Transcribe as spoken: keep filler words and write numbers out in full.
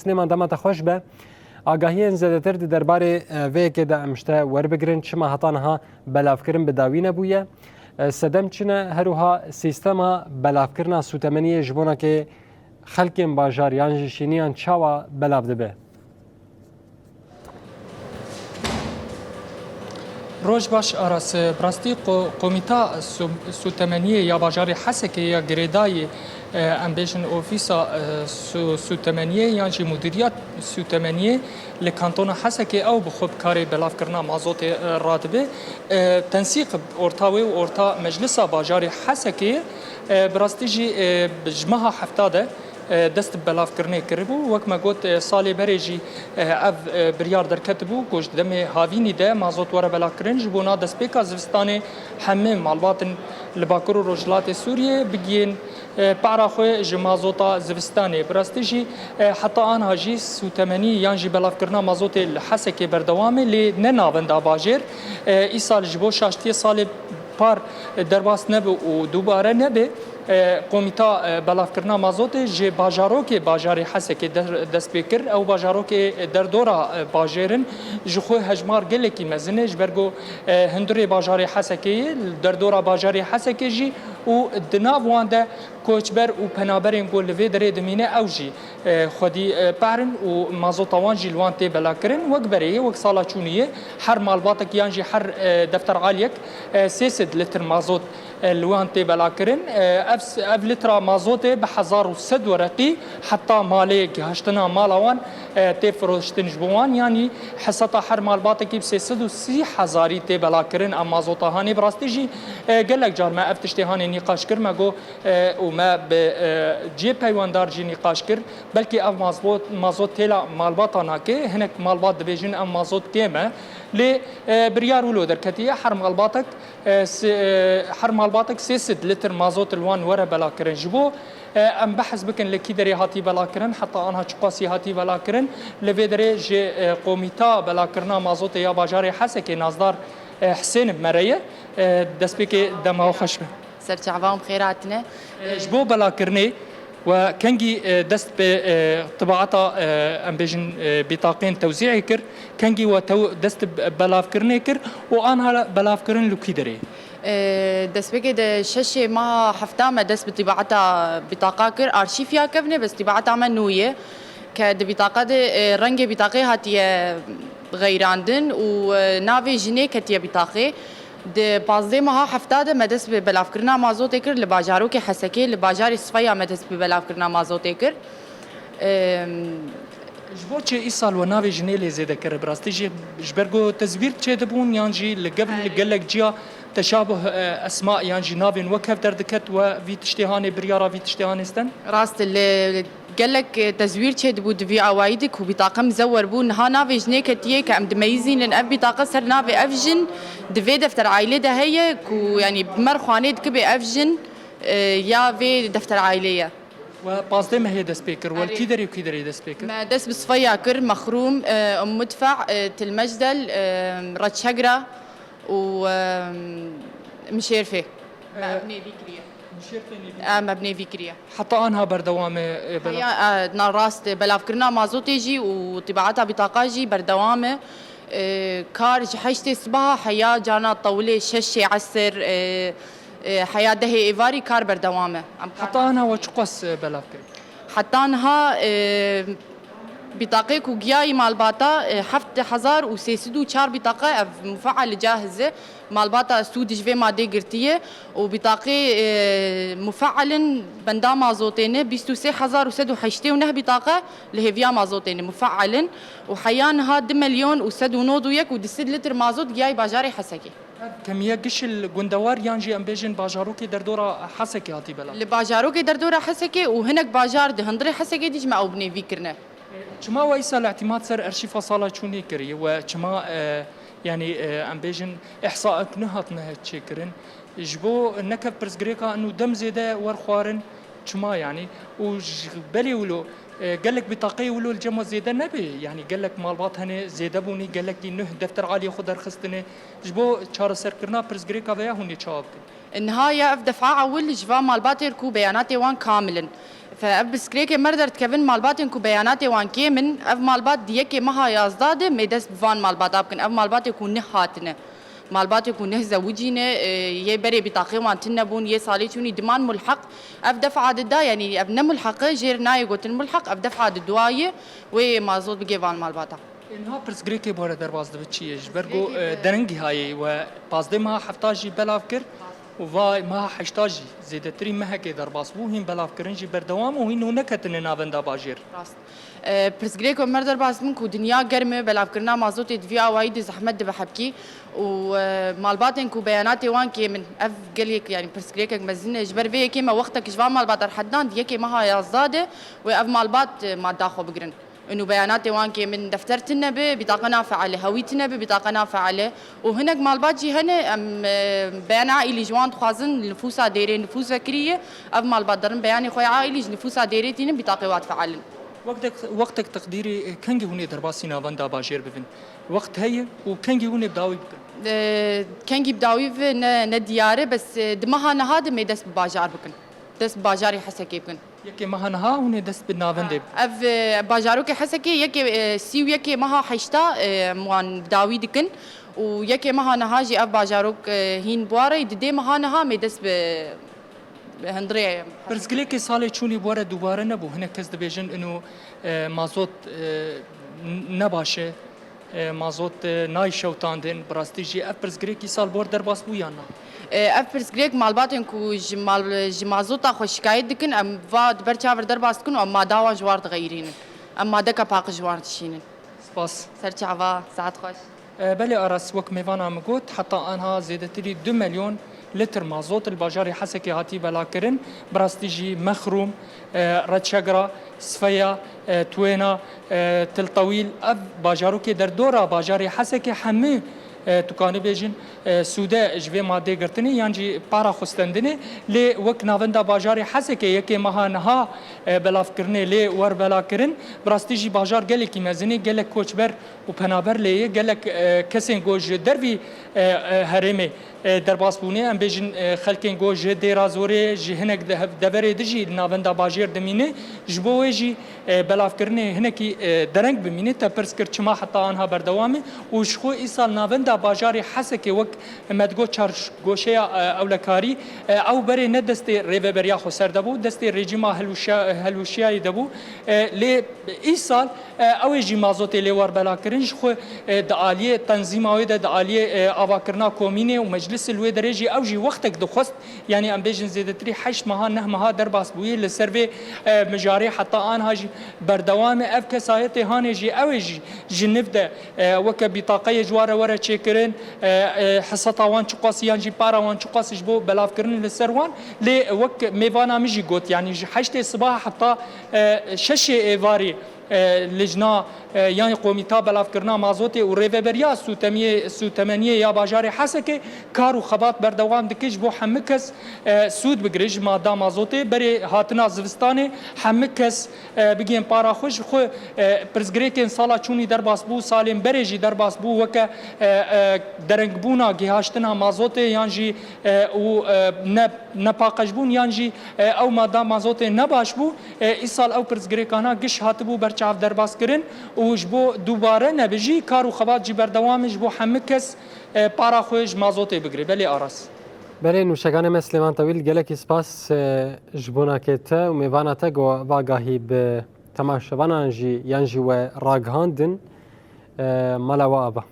Sîneman dema te xweş be. Agahiyên zêdetir di derbarê, e, vê yekê de em ji te werbigirin, çima heta niha belavkirin bi dawî nebûye. E, sedem çi ne, her wiha sîstema belavkirina sûtemeniyê ji bonakê xelkên bajar yan jî şîniyan çawa belav dibe? Roj baş Aras. Bi rastî ko-, Komîta Sû-, Sûtemeniyê ya Bajarê Hesekê ya girêdayî, e, em bêjin ofîsa, e, sû-, sûtemeniyê yan jî mudîriya sûtemeniyê li Kantona Hesekê ew bi xwe bi karê belavkirina mazotê, e, radibe. E, tensîq bi orta wê û orta Meclisa Bajarê Hesekê, e, bi rastî jî, e, bi ji meha hefta de e, dest bi belavkirinê kiribû. Wek me got, e, salê berê jî, e, ev, e, biryar derketibû ku ji demê havînî de mazot were belavkirin. Ji bona destpêka zivistanê hemî malbatên li Bakur û Rojhilatê Sûriyê bigihên, e, para xwe ji mazota zivistanê. Bi rastî jî, e, heta anha jî sûtemenî yan jî belavkirina mazotê li Hesekê berdewam e, lê ne navenda bajêr. E, îsal ji bo şaştiyê salê par derbas nebe û dubare nebe, e, Komîta, e, Belavkirina Mazotê ji bajarokê bajarê Hesekê der-, dest pê kir. Ew bajarokê derdora, e, bajêr in. Ji xwe hejmar gelekî mezin e, ji ber ku, e, hundirê bajarê Hesekê ye, li derdora bajarê Hesekê jî û di nav wan de koçber û penaberên ku li vê derê dimîne ew jî, e, xwedî, e, pehr in û mazota wan jî li wan tê belakirin. Wek berê ye, wek sala çûnê ye, her malbatek yan jî her, e, defteraliyek, e, sê sed litr mazot, e, li wan tê belakirin. E, ev, ev litra mazotê bi hezar û sed wereqî heta malê gihiştina mala wan, e, tê firoştin ji bo wan. Yanî hesata her malbatekî bi sê sed û sî hezarî tê belakirin. Em mazota hanê bi rastî jî, e, gelek car me ev tiştê hanê nîqaş kir. Me got, e, û me bi, e, cihê peywendar jî nîqaş kir. Belkî ev mazbot-, mazot têla malbata nake, hinek malbat dibêjin ev mazot kêm e. Lê, e, biryar wilo derketiye, her malbatek, e, se-, e, her malbatek sê sed litr mazot li wan were belakirin. Ji bo, e, em behs bikin li kî derê hatî belakirin, heta anha çiqasî hatî belakirin. Li vê derê ji, e, Komîta Belakirina Mazotê ya Bajarê Hesekê Nazdar, e, Hisên bi me re ye. E, destpêkê dema xweş be. Ser çava û bi xêr hatine. E, ji bo belakirinê we kengî, e, dest bi, e, tibaeta, e, em bêjin, e, bîtaqên tewzîê kir, kengî we tew-, dest bi belavkirinê kir û anha belavkirin li kî derê? E, destpêkê de şeşê meha hefta me dest bi tibaeta bîtaqa kir. Arşîv ya kevne, bes tibaeta me nû ye. Ke di bîtaqa de, e, rengê bîtaqê hatiye xeyrandin û, e, navê jinê ketiye bîtaqê. Di pazdeh meha hefta de me dest bi belavkirina mazotê kir, li bajarokê Hesekê, li bajarê Sifeya me dest bi belavkirina mazotê kir. Em, Ji bo çi îsal we navê jinê lê zêde kir? Bi rastî jî ji ber ku tezwîr çêdibûn yan jî li gel-, li Erê. gelek ciya teşabuh, e, esma yan jî navên wekhev derdiket we vî tiştê hanê, biryara vî tiştê hanê sten? Rast e, li gelek, e, tezwîr çêdibû di vî awayî de ku bîtaqa mizewer bû. Niha navê jinê ketiye ke em dimeyizînin ev bîtaqa ser navê ev jin di vê defter aîlê de heye ku, yanî, bi me re xwanê dikibe ev jin, e, ya vê defter aîlê ye. We pazdeh mehê dest pê kir. We li Erê. kî derê û kî derê dest pê kir? Me dest bi Sifeya kir, Mexrûm, e, Ummudfa, e, Tilmecdel, e, Reçegra û, e, Mişêrfê. Me Ee, ev nêvî kiriye. Mişêrfê nêvî. E, me bi nêvî kiriye. Heta anha berdewam e, e, bela- Heya, e, na rast, e, belavkirina mazotê jî û tibaeta bîtaqa jî berdewam e. E, kar ji heştê sibaha heya, carna tewilê şeşê esir, e, e, heya dehê êvarî kar berdewam e. Em kar Heta ana we çiqas, e, belav kir? Heta niha, e, bîtaqê ku giyayî malbata, e, heft hezar û sê sed û çar bîtaqa ev mufael cahiz e. Malbata Sûdî ji vê madê girtiye û bîtaqê, e, mufaelin benda mazotê ne bîst û sê hezar û sed û heştê û neh bîtaqe li hêviya mazotê ne mufaelin û heya niha du milyon û sed û nod û yek û du sed litr mazot giyayî bajarê Hesekê. Ev kemiye giş li gundewar yan jî em bêjin bajarokê derdora Hesekê hatî bela? Li bajarokê derdora Hesekê û hinek bajar di hundirê Hesekê dî ji me ew bi nêvî kirine. Çima we îsal îtîmat ser arşîfa sala çûnê kirî we çima, e, yanî, e, em bêjin îhsaek nehatine çêkirin? Ji bo nekev pirsgirêka ino dem zêde werxwarin çima yanî? Û ji belê wilo, e, gelek bitaqeyê wilo li cem we zêde nebe? Yanî gelek malbat hene zêde bûnî, gelekî nuh defter aliyê xwe derxistine. Ji bo çareserkirina pirsgirêka veya hûn ê çawa bikin? Niha ya ev defa ewil ji va malbatê ku beyanatê wan kamil in. Fe ev pirsgirêkê me re derdikevin malbatên ku beyanatê wan kêm in, ev malbat di yekê meha yazda de mê dest bi van malbata bikin. Ev malbatê ku neh hatine, malbatê ku neh zewicîne, e, yê berê bîtaqê wan tune bûn, yê salê çûnî diman mulheq. Ev defa di da, yanî ev ne mulheq e, jêr nayê gotin mulheq, ev defa di dua ye, wê mazot bigê van malbata. Ê, niha pirsgirêkê bi we re derbas dibe çi ye? Ji ber ku, Pirsgirêkê e, bi- derengî hayê we pazdeh meha hefta jî belav kir û va meha heşta jî zêdetirî mehekê derbas bû, hîn belavkirin jî berdewam û hîn û neketine navenda bajêr. Rast. E, pirsgirêk Omer derbas min ku dinya germ e, belavkirina mazotê di vî awayî de zehmet dibe hepkî û, e, malbatên ku beyanatê wan kêm in, ev gelek, yanî pirsgirêkek mezin e. Ji ber vê yekê me wextek ji van malbata re hedidan di yekê meha yazda de wê ev malbat, e, madda xwe bigirin. Û beyanatê wan kêm in, defter tune be, bîtaqa nafeale, hewî tune be, bîtaqa nafeale. Û hinek malbat jî hene, em, e, beyana aîlî ji wan dixwazin, nifûsa dêrê nifûs vekirî ye. Ev malbat derin beyanê xwe ya aîlî ji nifûsa dêrê tînin, bîtaqê wa difealin. Wextek, wextek teqdîrê, e, kengî hûn ê derbasî navenda bajêr bibin? Wext heye û kengî hûn ê bi dawî bikin? E, kengî bi dawî bi ne, ne diyar e, bes, e, di meha niha de mê dest bi bajar bikin. Dest bi bajarê Hesekê bikin. Yekê meha niha hûn ê dest bi navendê bikin. Ev, e, bajarokê Hesekê yekê, e, sî û yekê meha heşta, e, em wan bi dawî dikin û yekê meha niha jî ev bajarok, e, hîn bi wa re, di dê meha niha mê dest bi, bi hundirê. Pirsgirêkê salê çûnî bi we re dubare nebû. Hinek kes dibêjin ino, e, mazot, e, n-, ne baş e. E, mazot, e, nayê şewtandin, bi rastî jî ev pirsgirêk îsal bor derbas bû yan na? E, ev pirsgirêk malbatên ku ji mal-, ji mazota xwe şikayet dikin, em va di ber çav re derbas dikin û em mada wan ji war dixeyirînin. Em madeka paqij ji war dişînin. Spas. Ser çava, saet xweş. E, belê Aras, wek mêvana min got, heta anha zêdetirî du milyon litr mazot li bajarê Hesekê hatî belakirin. Bi rastî jî Mexrûm, e, Reçegra, Sifeya, e, Twêna, e, Til Tewîl, ev bajarokê derdora bajarê Hesekê hemû, e, tu kanî bêjin, e, sûde ji vê madê girtinê yan jî para xwe stendinê. Lê wek navenda bajarê Hesekê yekê meha niha, e, belavkirinê lê wer bela kirin. Bi rastî jî bajar gelekî mezin e, gelek koçber û penaber lê ye, gelek, e, kesên ku ji dervî, e, e, herêmê, e, derbas bûne. Em bêjin, e, xelkên ku ji Dêra Zorê, ji hinek de-, deverê dijî li navenda bajêr dimîne. Ji bo wê jî, e, belavkirinê hinekî, e, dereng bimîne. Te pirs kir çima heta anha berdewam e û ji xwe îsal navenda bajarê Hesekê wek me digot çargoşeya, e, ewlekarî, e, ew berê ne destê rêveberiya xweser de bû, destê rejîma hilwişa-, hilwişiyayî de bû. E, lê îsal, e, ew ê jî mazotê lê wer bela kirin. Ji xwe, e, di aliyê tenzîma wê de, di aliyê, e, avakirina komînê û meclisê li wê derê jî ew jî wextek dixwest, yanî em bêjin zêdetirî heşt meha, neh meha derbas bûye. Li ser vê, e, mijarê heta anha jî berdewam e. Ev kesayetê hanê jî ew ê jî ji niv de, e, weke bîtaqeyê ji wa re were çêkirin, e, e, heseta wan çiqas yan jî para wan çiqas ji bo belavkirin li ser wan. Lê wek mêvana min jî got, yanî ji heştê sibaha heta, e, şeşê êvarî, e, lijna, e, yan komîta belavkirina mazotê û rêveberiya sûtemiyê, sûtemeniyê ya bajarê Hesekê kar û xebat berdewam dike ji bo hemû kes, e, sûd bigire ji mada mazotê. Berê hatina zivistanê hemû kes, e, bigihên para xwe. Ji xwe, e, pirsgirêkên sala çûnî derbas bû, salên berê jî derbas bû, weke, e, e, derengbûna gihaştina mazotê yan jî, e, û, e, ne, nepaqejbûn yan jî, e, ew mada mazotê ne baş bû. E, îsal ew pirsgirêkana giş hatibû ber çav derbas kirin û ji bo dubare nebe jî kar û xebat jî berdewam e ji bo hemû kes, e, para xwe ji mazotê bigire. Belê Aras. Belê nûşeganê me Silêman Tewîl, gelekî spas, e, ji bona ke te û mêvana te ku va agahî bi temaşevanan jî yan jî we ragihandin, e, mala we ava.